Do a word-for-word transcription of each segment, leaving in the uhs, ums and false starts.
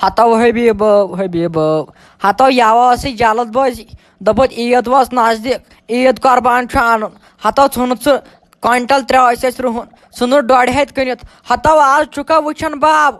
ہتو حبیبو، حبیبو، ہتو یوٕ ٲسٕے جلد بٲزی۔ دوٚپُتھ، عیٖد وٲژ نزدیٖک، عیٖد قۄربان چھُ اَنُن۔ ہتو ژھُنُتھ سُہ کوینٹل ترٛےٚ ٲسۍ اَسہِ رُہُن، ژھُنُتھ ڈۄڈِ ہتہِ کٕنِتھ۔ ہتو آز چھُکھا وٕچھان باو؟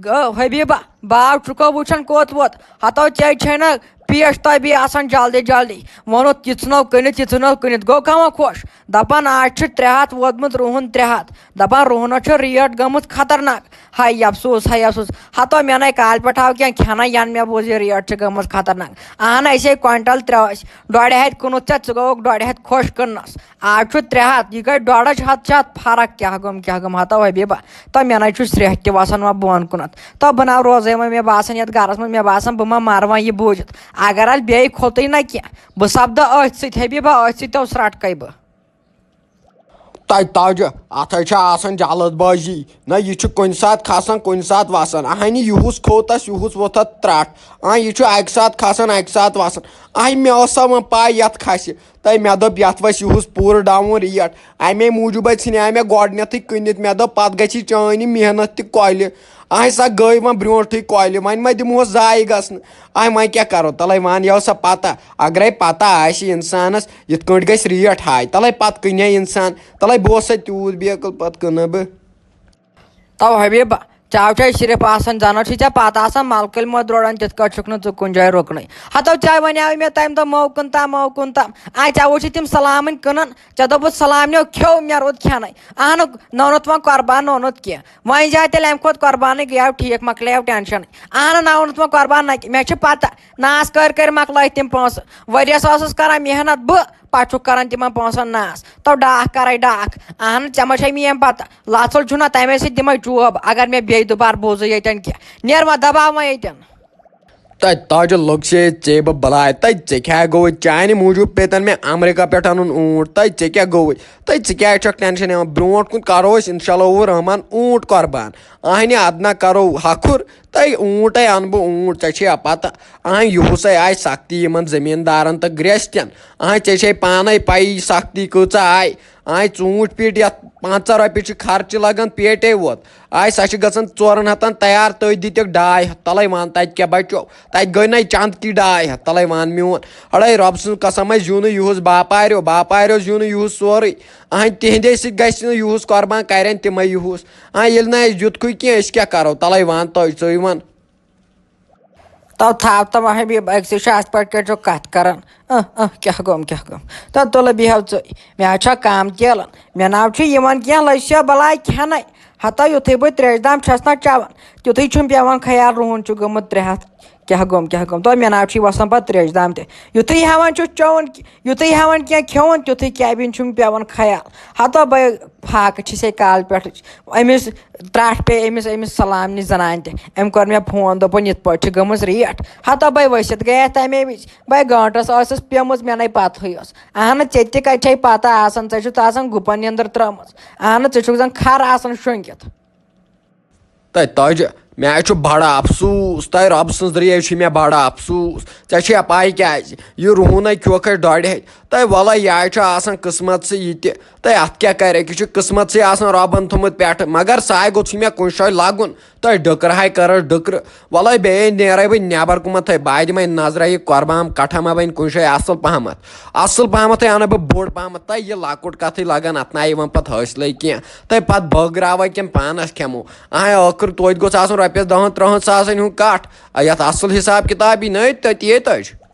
گٔو حبیبہ، باو چھُکھا وٕچھان کوٚت ووت؟ ہتو ژےٚ چھے نہ پیش تابی آسان جلدی جلدی۔ ووٚنُتھ، یہِ ژھٕنو کٕنِتھ، یہِ ژھٕنو کٕنِتھ۔ گوٚو کانٛہہ خۄش؟ دپان، آز چھُ ترٛےٚ ہتھ ووتمُت رُہُن ترٛےٚ ہتھ۔ دپان، رُہُنس چھُ ریٹ گٔمٕژ خطرناک۔ ہاے افسوس، ہاے افسوس۔ ہتو مےٚ نے کالہِ پٮ۪ٹھ آو کینٛہہ کھٮ۪نہ، ینہٕ مےٚ بوٗز یہِ ریٹ چھِ گٔمٕژ خطرناک۔ اہن، اسے کوینٹل ترٛےٚ ٲسۍ، ڈۄڈِ ہتہِ کُنُتھ ژےٚ، ژٕ گوٚوُکھ ڈۄڈِ ہتہِ خۄش کٕننس۔ آز چھُ ترٛےٚ ہتھ، یہِ گٔے ڈۄڈ ہتھ، ہتھ چھِ اتھ فرق۔ کیٛاہ گوٚم، کیٛاہ گوٚم؟ ہتو حبیبہ، تہٕ مےٚ نے چھُ سرٛیٚہہ تہِ وسان وۄنۍ بۄن کُنتھ۔ تہٕ بہٕ نہ روزے وۄنۍ، مےٚ باسان یتھ گرس منٛز، مےٚ باسان بہٕ ما مرٕ وۄنۍ یہِ بوٗزِتھ۔ اگر اتھ بیٚیہِ کھوٚتُے نہ کینٛہہ، بہٕ سپدٕ أتھۍ سۭتۍ حبیبہ، أتھۍ سۭتۍ تو سرٹکے بہٕ۔ تَتہِ تاجہِ، اَتھ حظ چھِ آسان جلد بٲزی۔ نہ، یہِ چھُ کُنہِ ساتہٕ کھسان، کُنہِ ساتہٕ وَسان۔ اَہنہِ، یِہُس کھوٚت اَسہِ، یِہُس ووٚتھ اَتھ ترٛٹھ۔ آ، یہِ چھُ اَکہِ ساتہٕ کھسان، اَکہِ ساتہٕ وَسان۔ اَہنہِ، مےٚ ٲس سا وۄنۍ پَے یَتھ کھسہِ۔ تَے مےٚ دوٚپ، یَتھ وَسہِ یِہُس پوٗرٕ ڈاوُن ریٹ۔ اَمے موٗجوٗب حظ ژھٕنیٛاے مےٚ گۄڈٕنٮ۪تھٕے کٕنِتھ۔ مےٚ دوٚپ، پَتہٕ گژھِ چٲنۍ یہِ محنت تہِ کۄلہِ۔ اَہنہِ، سۄ گٔے وۄنۍ برٛونٛٹھٕے کۄلہِ، وۄنۍ ما دِمہوس ضایع گژھنہٕ۔ اَہنہِ، وۄنۍ کیٛاہ کَرو؟ تَلَے وَن، یہِ ٲس سا پَتہ۔ اگرے پتہ آسہِ انسانس، یِتھ کٲٹھۍ گژھِ ریٹ ہاے، تلے پتہٕ کٕنہِ انسان، تلے بہٕ اوسے تیوٗت بیقل، پتہٕ کٕنہٕ بہٕ۔ تو حبیب، چاو چھے صرف آسان، زنو چھی ژےٚ پتہ آسان، ملکل مو درٛوڑان، تِتھ کٲٹھۍ چھُکھ نہٕ ژٕ کُنہِ جایہِ رُکنٕے۔ ہتو چاے ونے مےٚ تمہِ دۄہ موکُن تام، موکُن تام۔ آے ژےٚ وٕچھِتھ تِم سلامن کٕنان، ژےٚ دوٚپُتھ سلامنیو کھیو، مےٚ روٗد کھٮ۪نٕے۔ اہنُک نوٚنُتھ وۄنۍ قربان نوٚنُتھ کینٛہہ۔ وۄنۍ زیادٕ تیٚلہِ اَمہِ کھۄتہٕ قۄربانٕے گٔیاو ٹھیٖک، مۄکلیو ٹٮ۪نشَن۔ اَہنہٕ نہ اوٚنُتھ وۄنۍ قۄربان نہ کہِ-، مےٚ چھِ پَتہ، ناس کٔرۍ کٔرۍ مۄکلٲے تِم پونٛسہٕ۔ ؤریَس ٲسٕس کَران محنت بہٕ، پَتہٕ چھُکھ کَران تِمَن پونٛسَن ناس۔ تو ڈاکھ کَرَے ڈاکھ۔ اَہنہٕ ژےٚ ما چھے میٛٲنۍ پَتہ، لَژھُل چھُنہ تَمے سۭتۍ دِمَے چوب، اگر مےٚ بیٚیہِ دُبارٕ بوٗزُے ییٚتٮ۪ن کینٛہہ۔ نیر وۄنۍ، دَباو وۄنۍ ییٚتٮ۪ن۔ تَتہِ تاجہِ لوٚگ سے ژےٚ بہٕ بَلاے۔ تَتہِ ژےٚ کیٛاہ گوٚوُے؟ چانہِ موٗجوٗب پیٚتَن مےٚ اَمریٖکہ پٮ۪ٹھ اَنُن اوٗنٹ۔ تَتہِ ژےٚ کیٛاہ گوٚوُے؟ تَتہِ ژٕ کیٛازِ چھَکھ ٹٮ۪نشَن ہٮ۪وان؟ برٛونٛٹھ کُن کَرو أسۍ اِنشاء اللہ اوٗر رحمان اوٗنٹ قۄربان۔ اَہنہِ اَدٕ نہ کَرو ہَکھُر، تَے اوٗنٹَے اَنہٕ بہٕ اوٗنٹ۔ ژےٚ چھے پَتہ، اَہَنہِ یِہُسَے آے سختی یِمَن زٔمیٖندارَن تہٕ گرٛٮ۪ستٮ۪ن۔ اَہنہِ ژےٚ چھے پانَے پَیی سختی کۭژاہ آے۔ آے ژوٗنٛٹھۍ پیٖٹۍ یَتھ پنٛژاہ رۄپیہِ چھِ خرچہِ لَگان پیٹے ووت۔ آے سۄ چھِ گژھان ژورَن ہَتَن تیار، تٔتھۍ دِتِکھ ڈاے ہَتھ۔ تَلَے وَن تَتہِ کیٛاہ بَچو؟ تَتہِ گٔے نَے چَنٛد کی ڈاے ہَتھ۔ تَلَے وَن میون۔ اَڑے رۄبہٕ سٕنٛز قسم، اَسہِ زیوٗ نہٕ یِہُس باپاریو، باپاریو زیوٗ نہٕ یِہُس سورُے۔ اَہَنٛدِ تِہِنٛدے سۭتۍ گژھِ نہٕ یِہُس قۄربان، کَرن تِمَے یِہُس۔ آ، ییٚلہِ نہٕ اَسہِ دیُتکھٕے کینٛہہ، أسۍ کیٛاہ کَرو؟ تَلَے وَن تُہۍ، ژٕے وَن۔ تو تھاو تم حبیب، أکسٕے چھُ اَتھ پٲٹھۍ کیٛاہ چھُکھ کَتھ کَران؟ اہ، اہ، کیٛاہ گوٚم، کیٛاہ گوٚم؟ تو تُلہٕ بیٚہو ژٕے۔ مےٚ حظ چھا کَم تیلَن؟ مےٚ نہ حظ چھُ یِوان کینٛہہ لٔسیا بَلاے کھٮ۪نَے۔ ہَتو یُتھُے بہٕ ترٛیشہِ دام چھَس نہ چٮ۪وان، تیُتھُے چھُم پٮ۪وان خیال رُہُن چھُ گوٚمُت ترٛےٚ ہَتھ۔ کیٛاہ گوٚم، کیٛاہ گوٚم؟ تو مےٚ نہ حظ چھُے وَسان پَتہٕ ترٛیشہِ دام تہِ۔ یُتھُے ہٮ۪وان چھُس چٮ۪وُن، یُتھُے ہٮ۪وان کینٛہہ کھیوٚوُن، تیُتھُے کیٛاہ بیٚیہِ چھُم پٮ۪وان خیال۔ ہَتو بَے فاقہٕ چھِ سے کالہٕ پٮ۪ٹھٕچ۔ أمِس ترٛٹھ پیٚیہِ أمِس، أمِس سلام نِش زنانہِ تہِ۔ أمۍ کوٚر مےٚ فون، دوٚپُن، "یِتھ پٲٹھۍ چھِ گٔمٕژ ریٹ۔" ہتو بے ؤسِتھ گٔیَس تَمے وِزِ۔ بے گٲنٛٹس ٲسٕس پیٚمٕژ، مےٚ نے پتہٕے ٲس۔ اہنہٕ، ژےٚ تہِ کتہِ چھے پتہ آسان، ژےٚ چھُتھ آسان گُپن نیٚنٛدٕر ترٲومٕژ۔ اہنہٕ، ژٕ چھُکھ زن کھر آسان شۄنٛگِتھ۔ تہٕ تاجہِ، مےٚ حظ چھُ بڑٕ افسوٗس، تۄہہِ رۄبہٕ سٕنٛز ذٔریعے چھُ مےٚ بڑٕ افسوٗس۔ ژےٚ چھےٚ پَے کیٛازِ؟ یہِ رُہُن ہے کھیوٚکھ اَسہِ ڈۄڈِ ہَتہِ۔ تہٕ وَلَے، یہِ حظ چھُ آسان قٕسمَتسٕے یہِ تہِ۔ تہٕ اَتھ کیٛاہ کَرِ؟ یہِ چھُ قٕسمَتسٕے آسان رۄبَن تھوٚمُت پٮ۪ٹھٕ۔ مگر ساے گوٚژھ مےٚ کُنہِ جایہِ لَگُن۔ تہٕ ڈٕکرٕ ہاے کَرَس ڈٕکرٕ۔ وَلَے، بیٚیہِ نیرَے بہٕ نٮ۪بَر کُمَتھ، بہٕ دِمَے نظرہ یہِ قۄربان کَٹھا ما بَنہِ کُنہِ جایہِ اَصٕل پَہمَتھ۔ اَصٕل پَہمَتھٕے اَنَے بہٕ بوٚڑ پَہمَتھ۔ تہٕ یہِ لۄکُٹ کَتھٕے لَگان، اَتھ نہ یِوان پَتہٕ حٲصلٕے کینٛہہ۔ تہٕ پَتہٕ بٲگراوَے کِنہٕ پانَس کھٮ۪مو؟ اہے، ٲخٕر توتہِ گوٚژھ آسُن رۄپیَس دَہَن تٕرٛہَن ساسَن ہُنٛد کَٹھ۔ آ، یَتھ اَصٕل حِساب کِتاب یی نٔے تٔتی ییٚتہِ أسۍ۔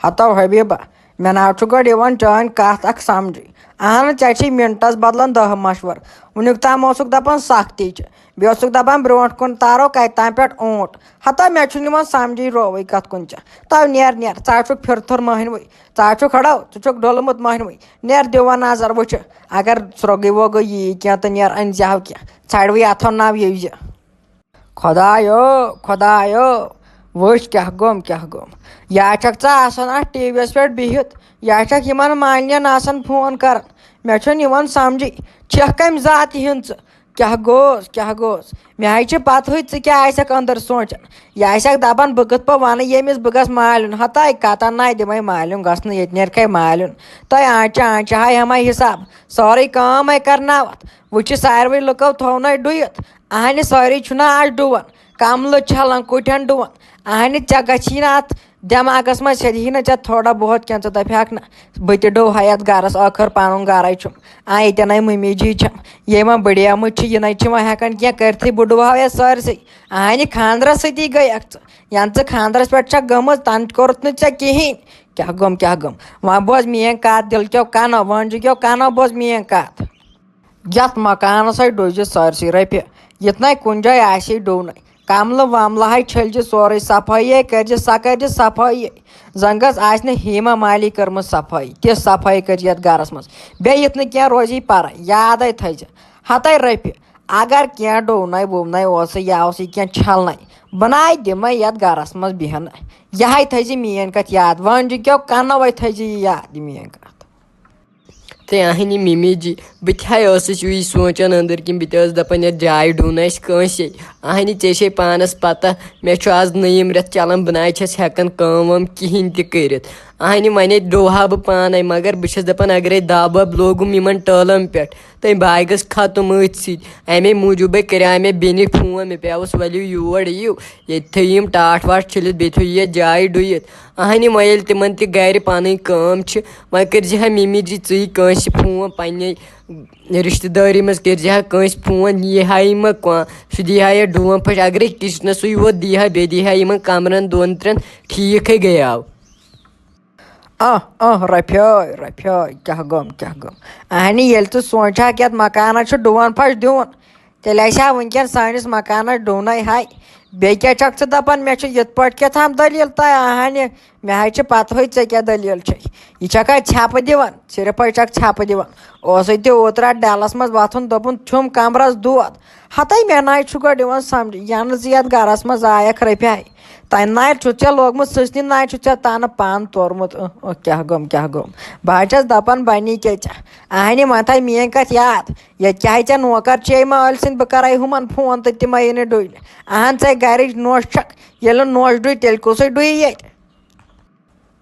ہتو حبیبہ، مےٚ نہ حظ چھُ گۄڈٕ یِوان چٲنۍ کَتھ اَکھ سَمجھٕے۔ اَہَن، ژےٚ چھے مِنٹَس بدلان دَہ مَشوَر۔ وٕنیُک تام اوسُکھ دَپان سَختی چھِ، بیٚیہِ اوسُکھ دَپان برٛونٛٹھ کُن تارو کَتہِ تام پٮ۪ٹھ اوٗنٛٹ۔ ہتو، مےٚ چھُنہٕ یِوان سَمجھٕے رووٕے کَتھ کُن چھِ۔ تَو نیر نیر، ژٕ حظ چھُکھ پھِرٕ تھوٚر مٔہنِوٕے۔ ژٕ حظ چھُکھ ہڑو، ژٕ چھُکھ ڈوٚلمُت مٔہنِوٕے۔ نیر دِوان نظر وٕچھِ، اگر سرٛوگٕے ووگٕے یی کینٛہہ تہٕ نیر أنۍ زِ ہاو کینٛہہ، ژھانٛڈوٕے اَتھو ناو یہِ زِ۔ خۄدایو، خۄدایو، وٕچھ کیٛاہ گوٚم، کیٛاہ گوٚم۔ یا چھَکھ ژٕ آسان اَتھ ٹی وی یَس پٮ۪ٹھ بِہِتھ، یا چھَکھ یِمَن مالنٮ۪ن آسان فون کَران۔ مےٚ چھُنہٕ یِوان سَمجھٕے، چھَکھ کَمہِ ذاتہِ ہِنٛز ژٕ؟ کیٛاہ گوٚوس، کیٛاہ گوٚوس؟ مےٚ حظ چھِ پَتہٕے ژٕ کیٛاہ آسٮ۪کھ أنٛدٕر سونٛچان۔ یہِ آسٮ۪کھ دَپان، بہٕ کِتھ پٲٹھۍ وَنہٕ ییٚمِس بہٕ گژھٕ مالیُن؟ ہَتاے کَتَن نَے دِمَے مالیُن گژھنہٕ، ییٚتہِ نیرِکھَے مالیُن۔ تۄہہِ آنٛچہِ آنٛچہِ ہاے ہَماے حِساب، سٲرٕے کٲم ہے کَرناوَتھ۔ وٕچھِ ساروٕے لُکو تھوٚونَے ڈُیِتھ۔ اَہنہِ سٲری چھُنہ آز ڈُوان۔ کملہٕ چھلان، کُٹھٮ۪ن ڈُوان۔ اہنہِ، ژےٚ گژھی نہٕ اتھ دٮ۪ماغس منٛز، ژےٚ یی نہٕ ژےٚ تھوڑا بہت کینٛہہ، ژٕ دپکھ نہ، بہٕ تہِ ڈوٚو ہا یتھ گرس، ٲخٕر پنُن گرے چھُم۔ آ، ییٚتٮ۪ن ہے مٔمی جی چھم، یہِ وۄنۍ بٕڑیمٕژ چھِ، یہِ نَے چھِ وۄنۍ ہٮ۪کان کینٛہہ کٔرتھٕے، بہٕ ڈُوہاو یتھ سٲرسٕے۔ اہنہِ، خاندرس سۭتی گٔیکھ ژٕ، یَنہٕ ژٕ خاندرس پٮ۪ٹھ چھکھ گٔمٕژ، تنہٕ کوٚرُتھ نہٕ ژےٚ کِہیٖنۍ۔ کیٛاہ گوٚم، کیٛاہ گوٚم؟ وۄنۍ بوز میٛٲنۍ کَتھ، دِل کیو کَنو، وٲنجہِ کیو کَنو، بوز میٛٲنۍ کَتھ۔ یَتھ مکانَس ہے ڈوٚجہِ سٲرسٕے رۄپیہِ، ییٚتہِ نَے کُنہِ جایہِ آسہِ ہے ڈوٚونَے۔ کَملہٕ وَملہٕ ہے چھٔلزِ سورُے، صفٲیی ہے کٔرزِ، سۄ کٔرزِ صفٲیی۔ زَنگَس آسہِ نہٕ ہیما مالی کٔرمٕژ صفٲیی، تِژھ صفٲیی کٔرزِ یَتھ گَرَس منٛز۔ بیٚیہِ یُتھ نہٕ کینٛہہ روزی پَرَے، یادَے تھٲیزِ۔ ہَتَے رۄپیہِ، اگر کینٛہہ ڈوٚونَے ووٚونَے اوسُے یا اوسُے کینٛہہ چھَلنَے، بہٕ نَے دِمَے یَتھ گَرَس منٛز بیٚہنَے۔ یِہے تھٲیزِ میٛٲنۍ کَتھ یاد، وٲنجہِ کیو کَنوَے تھٲیزِ یہِ یاد، یہِ میٛٲنۍ کَتھ۔ تہٕ اہنہِ مِمی جی، بہٕ تہِ ہاے ٲسٕس یی سونٛچان أنٛدٕرۍ کِنۍ، بہٕ تہِ ٲسٕس دَپان، یَتھ جایہِ ڈوٗن آسہِ کٲنٛسے۔ اہنہِ، ژےٚ چھے پانَس پَتہ، مےٚ چھُ آز نٔیِم رٮ۪تھ چَلان، بہٕ نہ حظ چھَس ہٮ۪کان کٲم وٲم کِہیٖنۍ تہِ کٔرِتھ۔ اہنہِ، وۄنۍ ہے ڈوہا بہٕ پانَے، مگر بہٕ چھَس دَپان، اگرے دَب وَب لوگُم یِمَن ٹٲلَن پٮ۪ٹھ، تہٕ بہٕ ہاے گژھٕ ختم أتھۍ سۭتۍ۔ اَمے موٗجوٗبَے کَریٛاو مےٚ بیٚنہِ فون، مےٚ پیوس، ؤلِو یور یِیِو، ییٚتہِ تھٲیِو یِم ٹاٹھ واٹھ چھٔلِتھ، بیٚیہِ تھٲیِو یَتھ جایہِ ڈُیِتھ۔ اہنہِ، وۄنۍ ییٚلہِ تِمن تہِ گرِ پنٕنۍ کٲم چھِ، وۄنۍ کٔرۍ زِ ہا مِمی جی ژٕے کٲنٛسہِ فون، پننہِ رشتہٕ دٲری منٛز کٔرۍ زِ ہا کٲنٛسہِ فون، یی ہا یہِ ما کانٛہہ، سُہ دی ہا یہِ ڈوٗن پھٔٹۍ، اگرے کچنسٕے یوت دی ہا، بیٚیہِ دی ہا یِمن کمرن دۄن ترٛٮ۪ن، ٹھیٖک ہے گٔیاو۔ آہ، آہ، رۄپیٲے، رۄپیٲے، کیٛاہ گوٚم، کیٛاہ گوٚم؟ اہنہِ، ییٚلہِ ژٕ سونٛچہٕ ہاکھ یتھ مکانس چھُ ڈوٗن پھش دیُن، تیٚلہِ آسہِ ہا وٕنکیٚن سٲنِس مکانس ڈوٗنَے ہاے۔ بیٚیہِ کیٛاہ چھَکھ ژٕ دَپان؟ مےٚ چھِ یِتھ پٲٹھۍ کیٛاہ تام دٔلیٖل تۄہہِ اَہَنہِ۔ مےٚ حظ چھِ پَتہٕے ژےٚ کیٛاہ دٔلیٖل چھے۔ یہِ چھَکھا ژھٮ۪پہٕ دِوان؟ صرف حظ چھَکھ ژھٮ۪پہٕ دِوان۔ اوسُے تہِ اوترٕ اَتھ ڈَلَس منٛز وۄتھُن، دوٚپُن چھُم کَمرَس دود۔ ہَتَے مےٚ نَے چھُ گۄڈٕ یِوان سَمجھ، یَنہٕ زِ یَتھ گَرَس منٛز آیَکھ رٔفیہ۔ تَمہِ نَے چھُ ژےٚ لوگمُت سٕژنہِ، نَے چھُ ژےٚ تَنہٕ پَن توٚرمُت۔ اۭں، اۭں، کیٛاہ گوٚم، کیٛاہ گوٚم؟ بہٕ حظ چھَس دَپان بَنی کیٛاہ ژےٚ؟ اَہَنہِ وۄنۍ تھایہِ میٛٲنۍ کَتھ یاد۔ ییٚتہِ کیٛاہ ژےٚ نوکر چھے ما ٲلۍ سٕنٛدۍ، بہٕ کَرَے ہُمَن فون تہٕ تِمَے یِنہٕ ڈُلۍ۔ اَہَن ژَے گَرِچ نوٚش چھَکھ، ییٚلہِ نہٕ نوٚش ڈُلۍ تیٚلہِ کُسٕے ڈُیہِ ییٚتہِ؟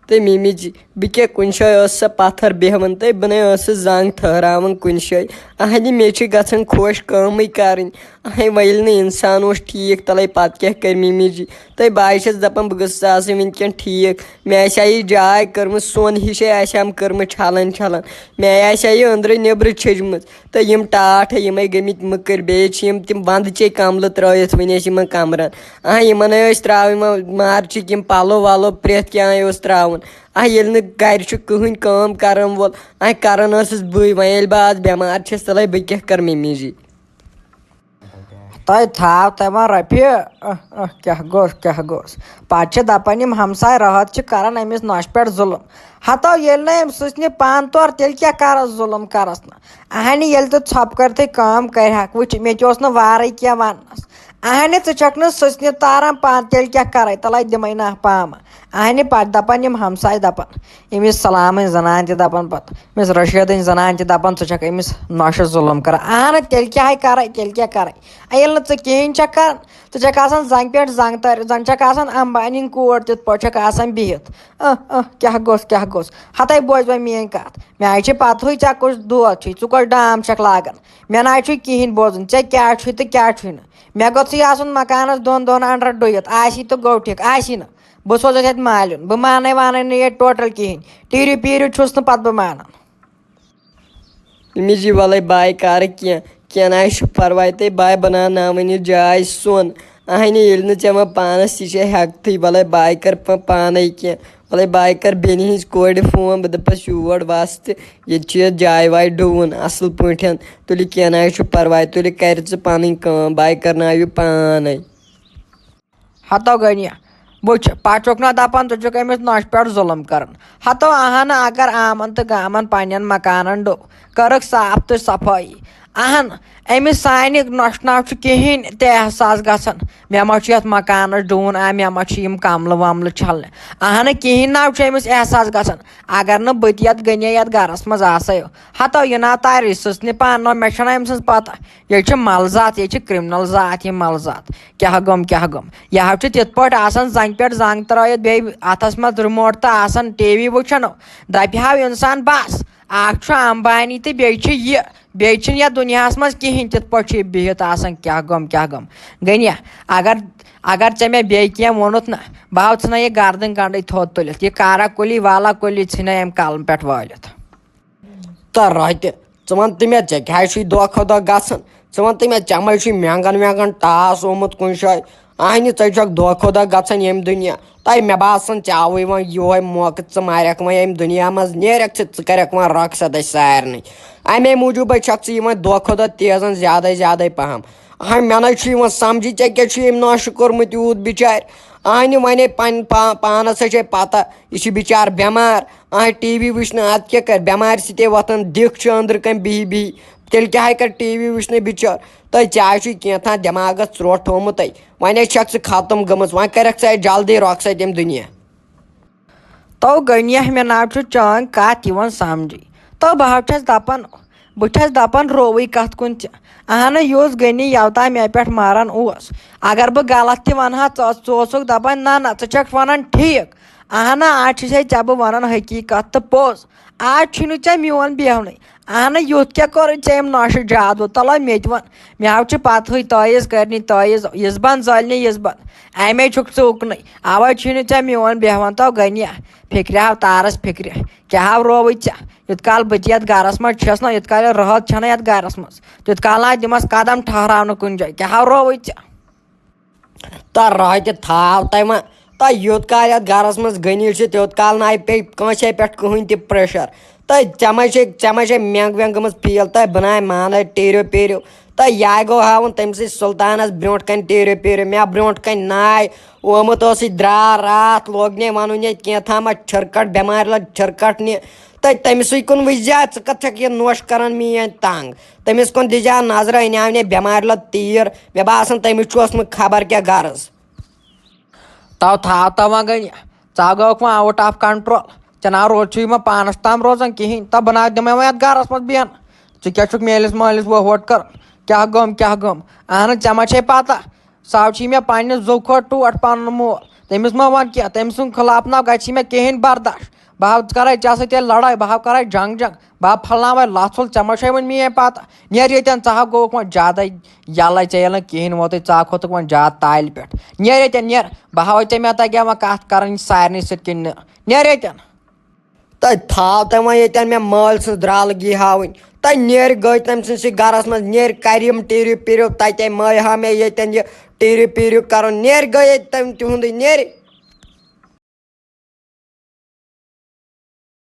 تہٕ مِمی جی، بہٕ کیٛاہ کُنہِ جایہِ ٲسٕس سا پَتھر بیٚہوان تہٕ بہٕ نے ٲسٕس زنٛگ ٹھٔہراوان کُنہِ جایہِ۔ اَہَنہِ مےٚ چھِ گژھان خۄش کٲمٕے کَرٕنۍ۔ اَہَنہِ وۄنۍ ییٚلہِ نہٕ اِنسان اوس ٹھیٖک، تَلَے پَتہٕ کیٛاہ کَرِ مِمی جی؟ تہٕ بہٕ حظ چھَس دَپان بہٕ گٔژھٕس آسٕنۍ وٕنکٮ۪ن ٹھیٖک۔ مےٚ آسہِ ہا یہِ جاے کٔرمٕژ سۄن ہِش ہے آسہِ ہَم کٔرمٕژ چھَلان چھَلان۔ مےٚ آسہِ ہا یہِ أنٛدرٕ نیٚبرٕ چھٔجمٕژ۔ تہٕ یِم ٹاٹھ ہے، یِمَے گٔمٕتۍ مٔکٕرۍ، بیٚیہِ چھِ یِم تِم وَنٛدٕ چے کَملہٕ ترٛٲیِتھ وٕنہِ اَسہِ یِمَن کَمرَن۔ آ، یِمَن ہے ٲسۍ ترٛاوٕنۍ وۄنۍ مارچِکۍ یِم پَلو وَلو، پرٛٮ۪تھ کینٛہہ ہے اوس ترٛاوُن۔ آ، ییٚلہِ نہٕ گَرِ چھُ کٕہٕنۍ کٲم کَرَن وول، آ، کَرَن ٲسٕس بٕے۔ وۄنۍ ییٚلہِ بہٕ آز بٮ۪مار چھَس، تَلَے بہٕ کیٛاہ کَرٕ مِمی جی؟ تۄہہِ تھاو تۄہہِ وۄنۍ رۄپیہِ، اہ، اہ، کیٛاہ گوٚژھ، کیٛاہ گوٚژھ؟ پَتہٕ چھِ دَپان یِم ہمساے، راحت چھِ کَران أمِس نۄشہِ پٮ۪ٹھ ظُلُم۔ ہَتو ییٚلہِ نہٕ أمۍ سٕژنہِ پانہٕ تور، تیٚلہِ کیٛاہ کَرَس ظُلُم کَرَس نہٕ؟ اَہَنہِ ییٚلہِ تہٕ ژھۄپہٕ کٔرتھٕے کٲم کَرِ ہاکھ، وٕچھ، مےٚ تہِ اوس نہٕ وارَے کینٛہہ وَننَس۔ اَہَنہِ ژٕ چھَکھ نہٕ سٕژنہِ تاران پانہٕ، تیٚلہِ کیٛاہ کَرَے؟ تَلَے دِمَے نہ پامہٕ۔ اہنہِ پتہٕ دپان یِم ہمساے دپان، أمِس سلامٕنۍ زنان تہِ دپان پتہٕ، أمِس رشیدٕنۍ زنان تہِ دپان، ژٕ چھکھ أمِس نۄشہِ ظُلُم کران۔ اہنہٕ، تیٚلہِ کیٛاہ ہے کرے، تیٚلہِ کیٛاہ کرے؟ اے، ییٚلہِ نہٕ ژٕ کِہیٖنۍ چھکھ کران، ژٕ چھکھ آسان زنگہِ پٮ۪ٹھ زنگ تٲرِتھ، زن چھکھ آسان امبانی کوٗر تِتھ پٲٹھۍ چھکھ آسان بِہِتھ۔ اہ، اہ، کیٛاہ گوٚژھ، کیٛاہ گوٚژھ؟ ہتے بوز وۄنۍ میٲنۍ کتھ، مےٚ ہے چھِ پتہٕے ژےٚ کُس دود چھُے، ژٕ کۄس ڈام چھکھ لاگان؟ مےٚ نہ حظ چھُے کِہیٖنۍ بوزُن، ژےٚ کیٛاہ چھُے تہٕ کیٛاہ چھُے نہٕ۔ مےٚ گوٚژھُے آسُن مکانس دۄن دۄہن انڈر ڈُیِتھ، آسی تہٕ گوٚو ٹھیٖک، آسی نہٕ۔ بہٕ سوزے ژےٚ مالیُن، بہٕ مانَے وانَے نہٕ ییٚتہِ ٹوٹل کِہیٖنۍ۔ ٹیٖرِو پیٖرِو چھُس نہٕ پَتہٕ بہٕ مانان۔ أمِس یہِ وَلَے بَے کَرٕ کینٛہہ، کینٛہہ نہ حظ چھُ پَرواے، تہٕ بَے بَناوناوٕنۍ یہِ جاے سۄن۔ اَہنہِ، ییٚلہِ نہٕ ژےٚ وۄنۍ پانَس تہِ چھےٚ ہٮ۪کتھٕے، وَلَے بَے کَر پَ-، پانَے کینٛہہ۔ وَلَے بَے کَر بیٚنہِ ہِنٛزِ کورِ فون، بہٕ دَپَس یور وَس تہٕ ییٚتہِ چھِ یَتھ جاے واے ڈُوُن اَصٕل پٲٹھۍ، تُلہِ کینٛہہ نہ حظ چھُ پَرواے، تُلہِ کَرِ ژٕ پَنٕنۍ کٲم، بَے کَرناوِ پانَے۔ ہتو غنیہ، وٕچھ، پتہٕ چھُکھ نہ دپان ژٕ چھُکھ أمِس نۄشہِ پٮ۪ٹھ ظُلُم کران۔ ہتو اہنہٕ، اگر آمن تہٕ گامن پننٮ۪ن مکانن ڈوٚو، کٔرٕکھ صاف تہٕ صفٲیی۔ اہن، أمِس سانہِ نۄشہِ ناو چھُ کِہیٖنۍ تہِ احساس گژھان، مےٚ ما چھُ یتھ مکانس ڈوٗن آ، مےٚ ما چھُ یِم کملہٕ وملہٕ چھلنہِ۔ اہنہٕ، کِہیٖنۍ ناو چھُ أمِس احساس گژھان، اگر نہٕ بہٕ تہِ یتھ غنیہ یتھ گرس منٛز آسے۔ ہتو، یہِ نا تارِ سٕژنہِ پانہٕ، مےٚ چھنہ أمۍ سٕنٛز پتہ۔ ییٚتہِ چھِ ملہٕ ذات، ییٚتہِ چھِ criminal ذات، یِم ملہٕ ذات۔ کیٛاہ گوٚم، کیٛاہ گوٚم؟ یہِ حظ چھُ تِتھ پٲٹھۍ آسان زنٛگہِ پٮ۪ٹھ زنٛگ ترٲیِتھ، بیٚیہِ اَتھس منٛز remote تہٕ آسان ٹی وی وٕچھان۔ دَپہِ ہاو اِنسان، بس، اکھ چھُ امبانی تہٕ بیٚیہِ چھُ یہِ، بیٚیہِ چھُنہٕ یتھ دُنیاہس منٛز کِہینۍ تِتھ پٲٹھۍ چھُ یہِ بِہِتھ آسان۔ کیٛاہ گوٚم، کیٛاہ گوٚم؟ غنیہ، اگر، اگر ژےٚ مےٚ بیٚیہِ کینٛہہ ووٚنُتھ نہ، بہٕ ہاو ژھٕنے یہِ گردن گنڈٕے تھوٚد تُلِتھ، یہِ کارا کُلی والا کُلی ژھٕنے امہِ قلمہٕ پٮ۪ٹھ وٲلِتھ۔ تہٕ رۄتہِ، ژٕ وَن تہٕ مےٚ، ژےٚ کیٛازِ چھُے دۄہ کھۄتہٕ دۄہ گژھان؟ ژٕ وَن تہٕ مےٚ، ژےٚ ما چھُے مٮ۪نٛگَن وٮ۪نٛگَن ٹاس آمُت کُنہِ جایہِ؟ اَہنہِ، ژٕ چھَکھ دۄہ کھۄتہٕ دۄہ گژھان ییٚمہِ دُنیا۔ تَے مےٚ باسان، ژےٚ آوٕے وۄنۍ یِہوٚے موقعہٕ، ژٕ مارٮ۪کھ وۄنۍ ییٚمہِ دُنیا منٛز، نیرٮ۪کھ ژٕ، ژٕ کَرٮ۪کھ وۄنۍ رۄخصت اَسہِ سارنٕے۔ اَمے موٗجوٗبَے چھَکھ ژٕ یِوان دۄہ کھۄتہٕ دۄہ تیزَن زیادَے زیادَے پَہَم۔ اَہَن، مےٚ نَے چھُ یِوان سَمجھی، ژےٚ کیٛاہ چھُے أمۍ ناشُکُر کوٚرمُت یوٗت بِچارِ؟ اَہنہِ، وۄنۍ ہے پَن-، پا-، پانَس ہے چھے پَتہ، یہِ چھُ بِچار بٮ۪مار۔ آے ٹی وی وٕچھنہٕ، اَتھ کیٛاہ کَرِ؟ بٮ۪مارِ سۭتۍ وۄتھان دِکھ چھُ أنٛدرٕ کَنۍ بِہِی بِہِی۔ تیٚلہِ کیٛاہ ہے کَرِ ٹی وی وٕچھنَے بِچور؟ تہٕ ژےٚ آسہِ کینٛہہ تام دٮ۪ماغَس ژرٛوٹ تھوٚومُت تَے۔ وۄنۍ ہے چھَکھ ژٕ ختم گٔمٕژ، وۄنۍ کَرٮ۪کھ ژٕ اَتہِ جلدی رۄخصت ییٚمہِ دُنیا۔ تو غنیہ، مےٚ ناو چھُ چٲنۍ کَتھ یِوان سَمجھی۔ تو بہٕ حظ چھَس دَپان، بہٕ چھَس دَپان رووٕے کَتھ کُن ژےٚ۔ اَہنہٕ، یُس غنی یَوٕ تام مےٚ پٮ۪ٹھ ماران اوس۔ اگر بہٕ غلط تہِ وَنہٕ ہا، ژٕ، ژٕ اوسُکھ دَپان، نہ، نہ، ژٕ چھَکھ وَنان ٹھیٖک۔ اہنہ، آز چھُسے ژےٚ بہٕ وَنان حقیٖقت تہٕ پوٚز۔ آز چھُے نہٕ ژےٚ میون بیہنُے۔ اہنہ، یُتھ کیٛاہ کوٚرُے ژےٚ أمۍ نۄشہِ جادو؟ تَلہ مےٚ تہِ وَن۔ مےٚ حظ چھِ پَتہٕے تٲیٖز کَرنہِ تٲیٖز، یِژھ بَن زٲلنہِ یِژھ بَن۔ اَمے چھُکھ ژٕ اُکنُے۔ اَوَے چھُے نہٕ ژےٚ میون بیہوان۔ تو غنیہ، فِکرِ ہاو تارَس فِکرِ۔ کیٛاہ ہاو رووُے ژےٚ؟ یُتھ کال بہٕ تہِ یَتھ گَرَس منٛز چھَس نہ، یُتھ کال یہِ رٲتھ چھَنہ یَتھ گَرَس منٛز، تیُتھ کال نہ دِمَس قدم ٹھہراونہٕ کُنہِ جایہِ۔ کیٛاہ ہاو رووُے ژےٚ؟ تہٕ راے تہِ تھاو تۄہہِ وۄنۍ۔ تہٕ یوٚت کال یَتھ گَرَس منٛز غنی چھُ، تیوٚت کال نَے پیٚیہِ کٲنٛسے پٮ۪ٹھ کٕہٕنۍ تہِ pressure۔ تہٕ ژےٚ ما چھے، ژےٚ ما چھے مٮ۪نٛگ وٮ۪نٛگ گٔمٕژ fail؟ تہٕ بہٕ نَے مانَے ٹیٖرِو پیٖرِو۔ تہٕ یہِ گوٚو ہاوُن تٔمۍ سٕے سُلطانَس برٛونٛٹھ کَنہِ ٹیٖرِو پیٖرِو۔ مےٚ برٛونٛٹھ کَنہِ نَے آمُت اوس یہِ درٛاو راتھ، لوگ نے وَنُن ییٚتہِ کینٛہہ تھامَتھ چھِرکَٹ، بٮ۪مارِ لَگ چھِرکَٹ نہِ۔ تہٕ تٔمۍ سٕے کُن وٕچھ زِ ژٕ کَتھ چھَکھ یہِ نوٚش کَران میٛٲنۍ تنٛگ۔ تٔمِس کُن دِژ ہا نظرہ، أنۍ ہاو نے بٮ۪مارِ لد تیٖر۔ مےٚ باسان، تٔمِس چھُ اوسمُت خبر کیٛاہ غرض۔ تو تھاو تو وۄنۍ غنی، ژٕ گوٚوکھ وۄنۍ out of control۔ ژےٚ نہ روز چھُے وۄنۍ پانَس تام روزان کِہیٖنۍ۔ تو بہٕ نہ دِمَے وۄنۍ یَتھ گَرَس منٛز بیٚہنہٕ۔ ژٕ کیٛاہ چھُکھ میٲنِس مٲلِس وۄٹھ وۄٹھ کَران؟ کیٛاہ گوٚم، کیٛاہ گوٚم؟ اہن، ژےٚ ما چھے پَتہ؟ سُہ ہاو چھُے مےٚ پنٛنہِ زُو کھۄتہٕ ٹوٹھ پَنُن مول۔ تٔمِس مہ وَن کینٛہہ، تٔمۍ سُنٛد خلاف نہ گژھِ مےٚ کِہیٖنۍ برداش۔ بہٕ ہاو کَرَے ژےٚ سۭتۍ تیٚلہِ لڑٲے، بہٕ ہاو کَرَے جنٛگ جنٛگ۔ بہٕ ہا پھۄلناوَے لَژھ ژھوٚل، ژےٚ ما چھے وۄنۍ میٛٲنۍ پَتہ؟ نیر ییٚتٮ۪ن، ژٕ ہا گوٚوُکھ وۄنۍ زیادَے یَلَے، ژےٚ ییٚلہِ نہٕ کِہیٖنۍ ووتُے، ژٕ ہا کھوٚتُکھ وۄنۍ زیادٕ تالہِ پٮ۪ٹھ۔ نیر ییٚتٮ۪ن، نیر، بہٕ ہاوَے ژےٚ مےٚ تَگہِ وۄنۍ کَتھ کَرٕنۍ سارنٕے سۭتۍ کِنہٕ نہ۔ نیر ییٚتٮ۪ن۔ تہٕ تھاو تۄہہِ وۄنۍ ییٚتٮ۪ن مےٚ مٲلۍ سٕنٛز درٛالگی ہاوٕنۍ۔ تہٕ نیر گٔے تٔمۍ سٕنٛدسٕے گَرَس منٛز، نیر کَرِ یِم ٹیٖرِو پیٖرِو تَتہِ، مٲلۍ ہاو مےٚ ییٚتٮ۪ن یہِ ٹیٖرِو پیٖرِو کَرُن۔ نیر گٔے ییٚتہِ تٔمۍ تِہُنٛدٕے، نیر۔